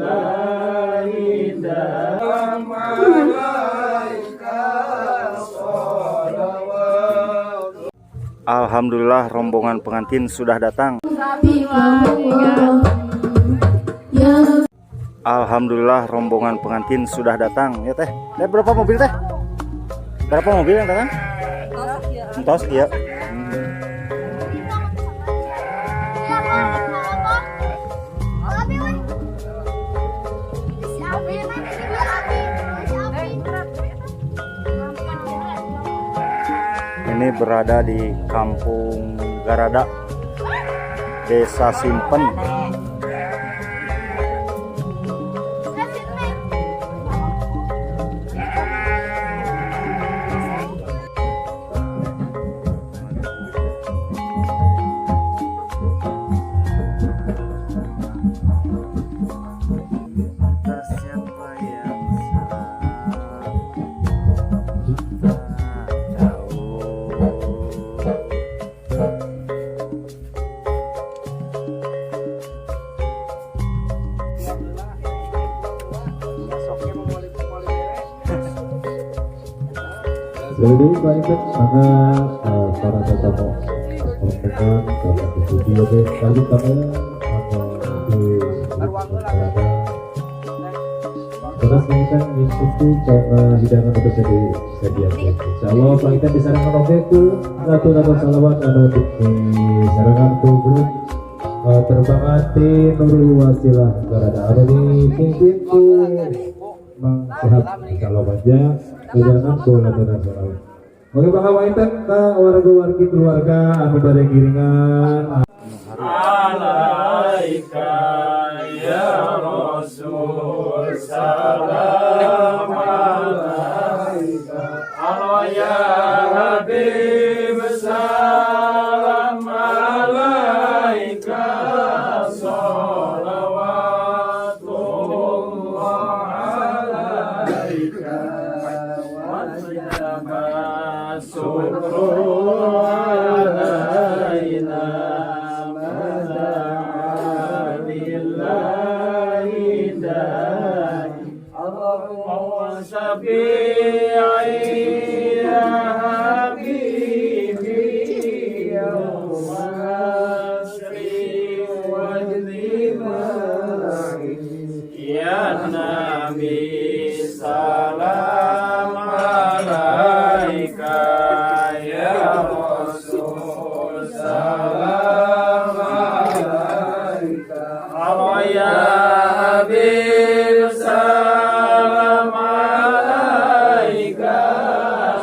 Lillahi alaika sholawat. Alhamdulillah, rombongan pengantin sudah datang. Alhamdulillah, rombongan pengantin sudah datang ya, Teh. Teh, berapa mobil, Teh? Berapa mobil yang datang? Entos ya. Ini berada di Kampung Garada, Desa Simpen. Entah siapa yang salah, tak tahu. Jadi Pak Iket mangga para tetamu rombongan dapat di studio oke lanjut tamu mangga di berada. Terus ini kan mengikuti cara hidangan untuk disediakan. Insya Allah Pak Iket disarankan oke ku atau salawat anu disarankan ku grup terbangan ti Nurul Wasilah berada anu dipimpin ku Mang Sehat. Insya Allah banyak hidangan ku lantunan salawat. Oke, Pak Kawainten ka warga-wargi keluarga anu bade ngiringan. Alaika ya Rasul, salam alaika. Allah ya Habib, salam alaika, salawatullah alaika, wajaba syukru alaina lillahi da'i. Allahumma syafi'i ya habibi yawma hasri wajlimai ya Nabi, salam alaika ya Rasul, salam alaika. Allah ya Habib, salam alaika,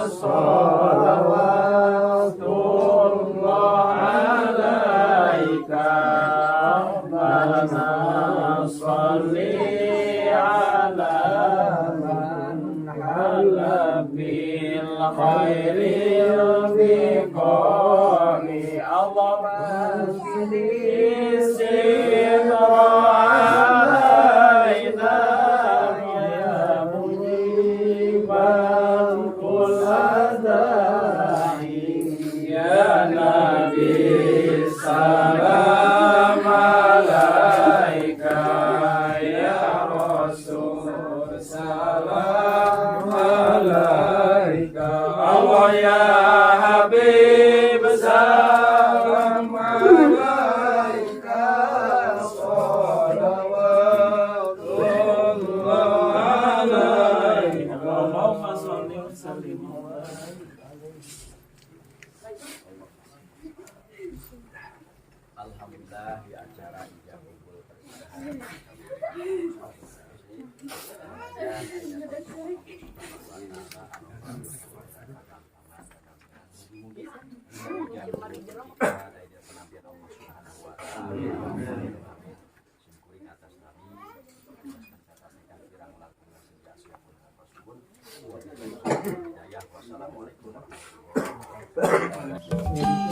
salawatullah alaika. Rabbana salli ala man halla bil khairil biqami. Allahumma sitra alaina ya mujiban kulla da'i ya Nabi, salam alaika ya Rasul, salam alaika. Allah ya Habib, salam alaika, salawatullah alaika. Allahumma sholli wa sallim wa barik alaihi. Alhamdulillah, di acara ijab kabul pernikahan Allah Subhanahu wa taala. Amin. Simkuring atas nami kirang langkung hidayah. Wassalamualaikum warahmatullahi wabarakatuh.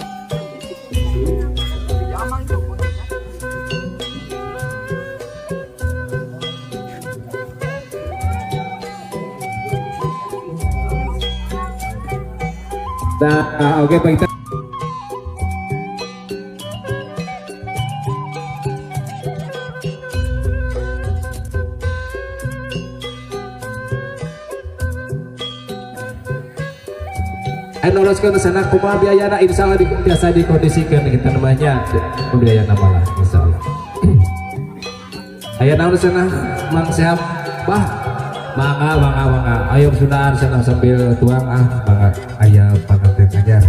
Nah, oke Pak Iket. Anu neroskeun sana kumaha biayana, insyaallah biasa dikondisikan kita namanya biayana malah insyaallah. Aya naon sana, Mang Sehab? Bah, mangga, mangga, mangga. Ayo sunaan sana sambil tuang ah, mangga aya panganten anyar.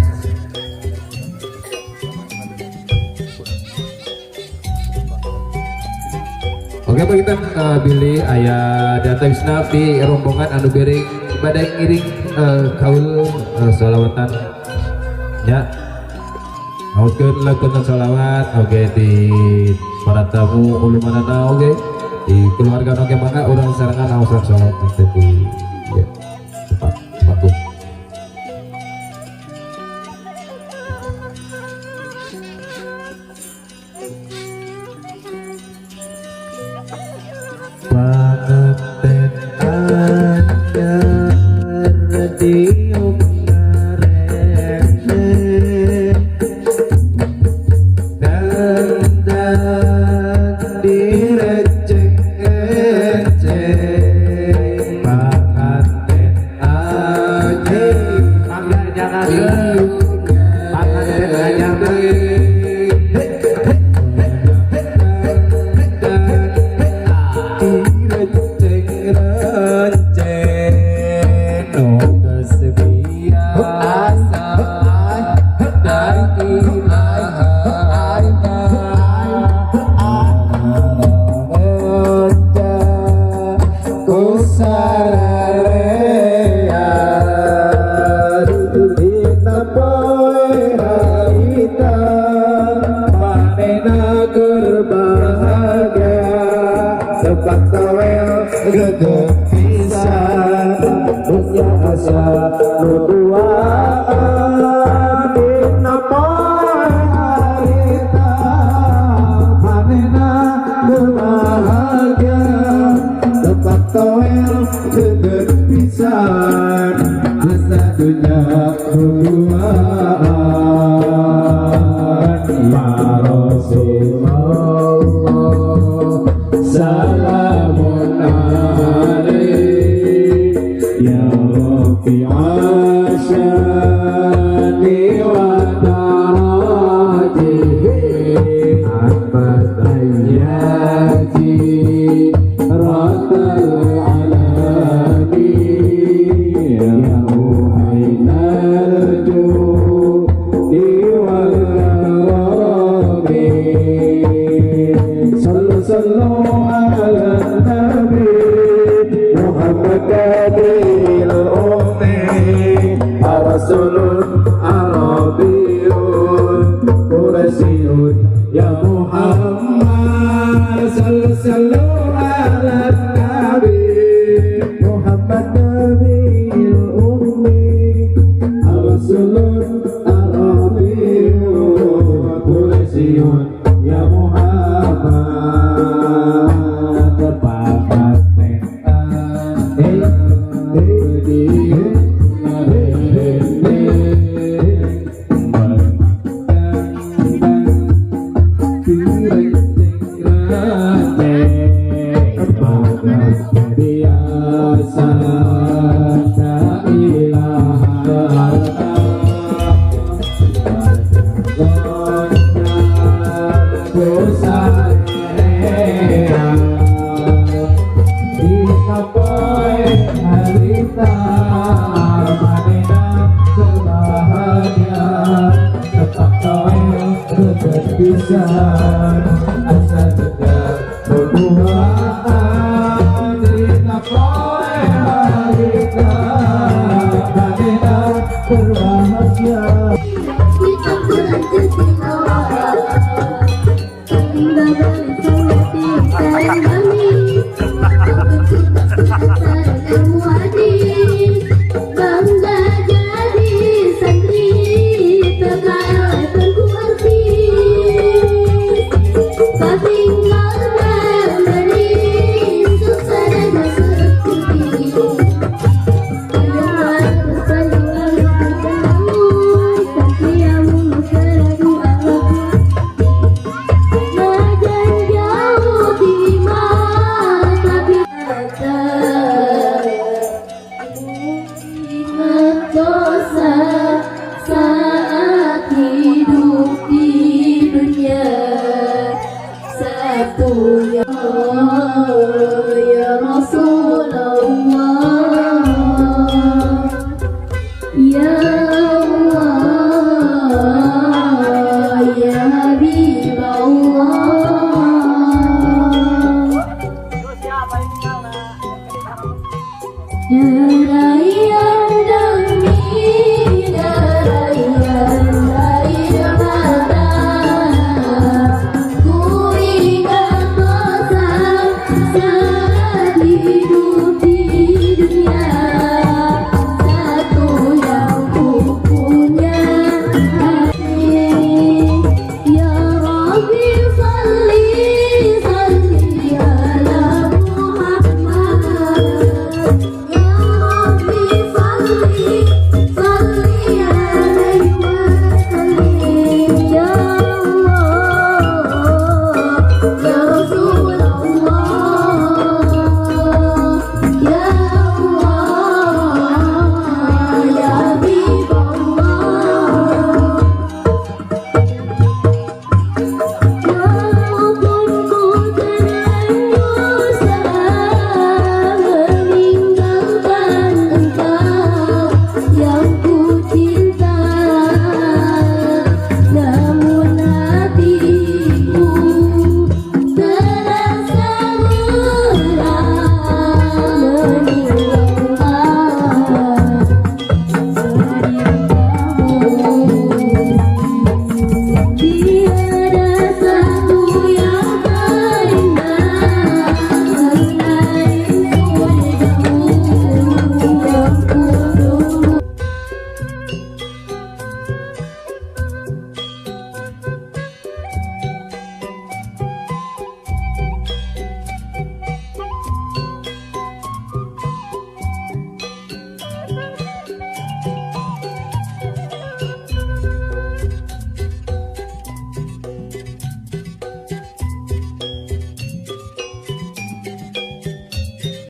Oke, Pak, kita bilih aya data wisna di rombongan anu bering badai ngiring kaul sholawatan ya. Ngaoskeun lakukan sholawat, oke, di para tamu ulumanana, oke di keluarga, oke, mangga urang sarengan ngaoskeun sholawat di ya tempat panggung. Panganten anyar diuk ngarene, dandan direceng-eceng. Panganten anyar Mangga jangan panganten anyar. Direceng-receng, nu geus biasa dari ilaha ku sararea dina poe harita manehna keur bahagia, tepak towel geget pisan dunya asa nu duaan. Dina poe harita manehna keur bahagia, tepak towel geget pisan asa dunya nu duaan. Ya Rasulullah salamun alaik, ya Rabbi asyani wa darajihi abadayaji ratal alami, ya muhainal judi wal karami. Sallu sallu ala nabi Muhammad nabil ummi, rasulun arabiyun qurasyun ya Muhammad. Sallu sallu ala nabi Muhammad nabil ummi, rasulun arabiyun qurasyun ya Muhammad. Panganten biasa ilaha pisan asa tetep berduaan dina poe harita manehna berbahagia. Bangga jadi santri PKL Tengku Artis. Patinggal memberi Ya Rasulullah, Ya Allah, Ya Habib Allah.